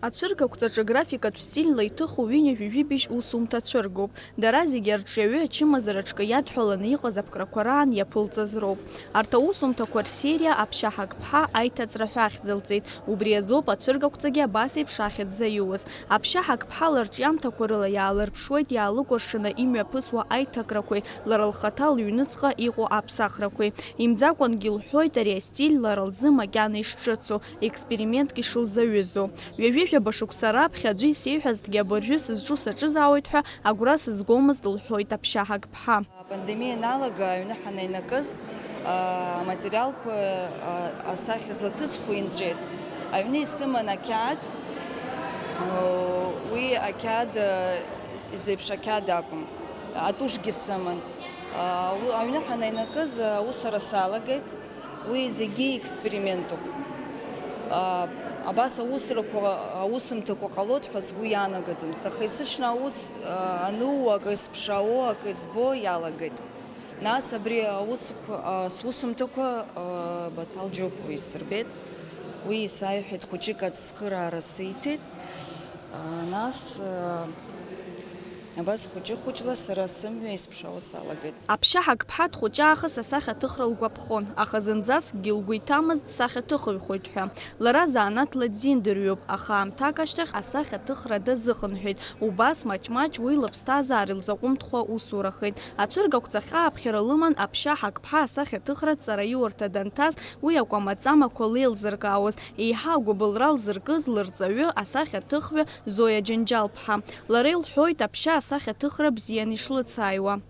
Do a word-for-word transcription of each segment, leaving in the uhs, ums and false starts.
Ацәыргақәҵаҿы графикатә стильла иҭыху ҩынҩажәи жәибжь усумҭа цәыргоуп. Дара зегьы арҿиаҩы ачымазара аҿкы иадҳәаланы иҟаз аԥкрақәа раан иаԥылҵаз роуп. Арҭ аусумҭақәа рсериа Аԥшьа Ҳақԥҳа аиҭаҵра ҳәа ахьӡ лҵеит. Убри азоуп ацәыргақәҵагьы абас еиԥш ахьӡ заиуаз. Аԥшьа Ҳақԥҳа ларҿиамҭақәа рыла иаалырԥшуеит иаалыкәыршаны имҩаԥысуа аиҭакрақәеи лара лхаҭа лыҩныҵҟа иҟоу аԥсахрақәеи. Имӡакәангьы илҳәоит ари астиль лара лзы макьана ишҿыцу, експериментк ишылзаҩызоу. Ҩажәи жәаба шықәса раԥхьа аӡәы исеиҳәазҭгьы абыржәы сызҿу саҿызаауеит ҳәа агәра сызгомызт, лҳәоит Аԥшьа Ҳақԥҳа. Апандемиа аналага аҩны ҳанаинакыз, а, аматериалқәа, а, асахьа злаҭысхуа инҵәеит. Аҩны исыман ақьаад, а, уи ақьаад, а, изеиԥш ақьаад акәым, атушьгьы сыман. А, у-, аҩны ҳанаинакыз, а, аусура салагеит. Уи зегьы експериментуп. А, абас аусурақәа, аусумҭақәа ҟалоит ҳәа сгәы иаанагаӡомызт, аха есыҽны аус, а, ануу, акы зԥшаауоу, акы збо иалагеит. Нас абри аусқәа, а, сусумҭақәа, а, Баҭал Џьопуа исырбеит. Уи исаиҳәеит, хәыҷык ацхыраара сиҭеит. А, нас, а, абас хәыҷы-хәыҷла сара сымҩа исԥшаауа салагеит. Аԥшьа Ҳақԥҳа дхәыҷы аахыс асахьаҭыхра лгәаԥхон, аха зынӡаскгьы лгәы иҭамызт сахьаҭыхыҩ хәыҷ ҳәа. Лара заанаҭла дзиндырҩуп, аха аамҭак ашьҭахь асахьаҭыхра дазыхынҳәит. Убас маҷ-маҷ уи лыԥсҭазаара илзаҟәымҭхо усурахеит. Ацәыргақәҵа хьааԥхьара лыман Аԥшьа Ҳақԥҳа асахьаҭыхратә ҵараиурҭа данҭаз, уи акәамаҵамақәа леилзыркаауаз, еиҳа агәыбылра лзыркыз лырҵаҩы, асахьаҭыхҩы Зоиа Џьанџьал-ԥҳа. Лара илҳәоит Аԥшьа асахьаҭыхра бзианы ишлыцааиуа.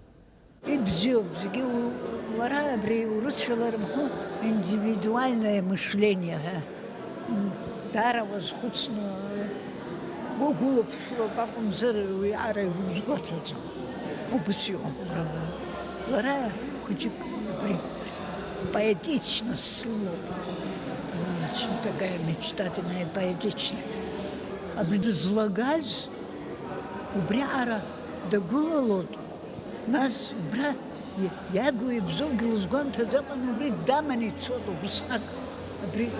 Ибзиоуп зегьы, у-, уара абри урысшәала ирымҳәо индивидуальное мышление ҳәа. М, даара уазхәыцны, угәылаԥшроуп акәымзар, уи ара иузгәаҭаӡом. Убас иҟоуп. Лара хәыҷык абри поетичность лоуп. Очень такая мечтательная, поэтичная. Абри дызлагаз убри ара дагәылалоит. Нас убра иагу ибзоугьы лызгәамҭаӡакәан, убри даманы ицоит убысҟак. Абри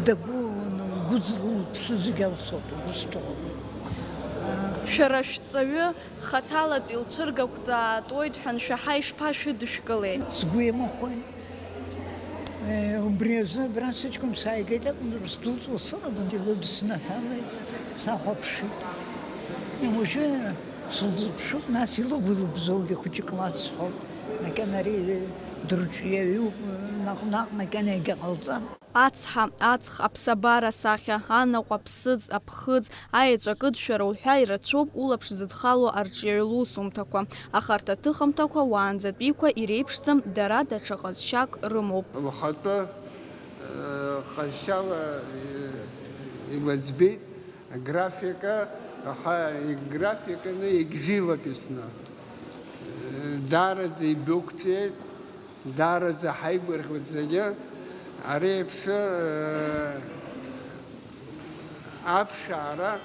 дагәылаланы лгәы злоу лыԥсы зегьы алсоуп убысҭоуп. Шәара шәҵаҩы хаҭалатәи лцәыргақәҵа аатуеит ҳәа аншәаҳа ишԥашәыдышәкылеи? Сгәы иамыхәеит. Е, убри азы абра сыҷкәын сааигеит акәымзар, сдәылҵуа сыҟаӡам, илыдысныҳәалеит, сахәаԥшит. Уажәы сылзыԥшуп, нас илыгәылыбзоугьы хәыҷык лацҳауп. Макьана ари дырҿиаҩуп, наҟ-наҟ макьана егьа ҟалҵап. Ацҳа, аҵх, аԥсабара асахьа, анаҟә, аԥсыӡ, аԥхыӡ, аеҵәа кыдшәара уҳәа ирацәоуп улаԥш зыдхало арҿиаҩы лусумҭақәа, аха арҭ аҭыхымҭақәа уаанӡатәиқәа иреиԥшӡам, дара даҽа ҟазшьак рымоуп. Лхатәы, э, ҟазшьала, э, илыӡбеит аграфика, аха играфиканы егьживописны. Э, даараӡа ибықәҵеит. Даараӡа ҳаигәырӷьоит зегьы. Ари еиԥш, э, аԥшаара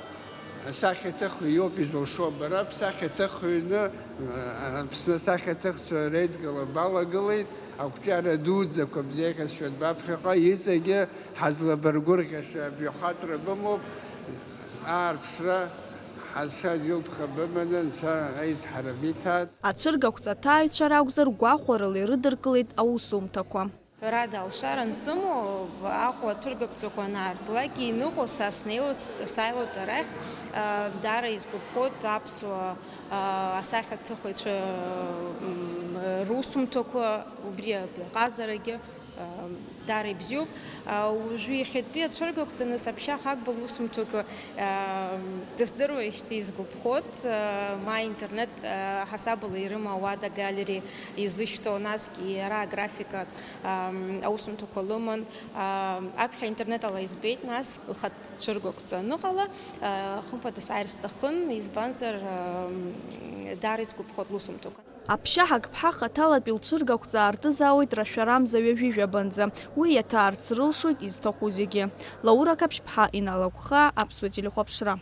асахьаҭыхҩы иоуп изылшо. Бара бсахьаҭыхҩны, э, Аԥсны асахьаҭыхцәа реидгыла балагылеит, ақәҿиара дуӡӡақәа бзеиӷьасшьоит баԥхьаҟа, иҵегьы ҳазлабаргәырӷьаша абаҩхатәра бымоуп, аарԥшра ҳазшаз илԥха быманы Анцәа аизҳара биҭааит. Ацәыргақәҵа аҭааҩцәа ракәзар, гәахәарыла ирыдыркылеит аусумҭақәа. Ҳәарада, алшара ансымоу, Аҟәа ацәыргақәҵақәа анаарҭлак, иныҟәо са снеиуа, сааиуеит арахь, а, даара исгәаԥхоит аԥсуа, а, асахьаҭыхыҩцәа, м, русумҭақәа, убри абаҟазарагьы, а, даара ибзиоуп. А, уажәы иахьатәи ацәыргақәҵаны саԥшьа хагба лусумҭақәа, а, дыздыруеижьҭеи исгәаԥхоит, а, ма интернет, а, ҳасабала ирымоу ауада галереи изышьҭоу, насгьы иара аграфика, ам, аусумҭақәа лыман, ам, аԥхьа интернетала избеит, нас лхатә цәыргақәҵа аныҟала, а, хымԥада сааир сҭахын, избанзар, ам, даара исгәаԥхоит лусумҭақәа. Аԥшьа Ҳақԥҳа хаҭалатәи лцәыргақәҵа аартызаауеит рашәарамза ҩажәи жәабанӡа. Уи иаҭаарц рылшоит изҭаху зегьы. Лаура Қаԥшьԥҳа, Инал Агәхаа, Аԥсуа телехәаԥшра.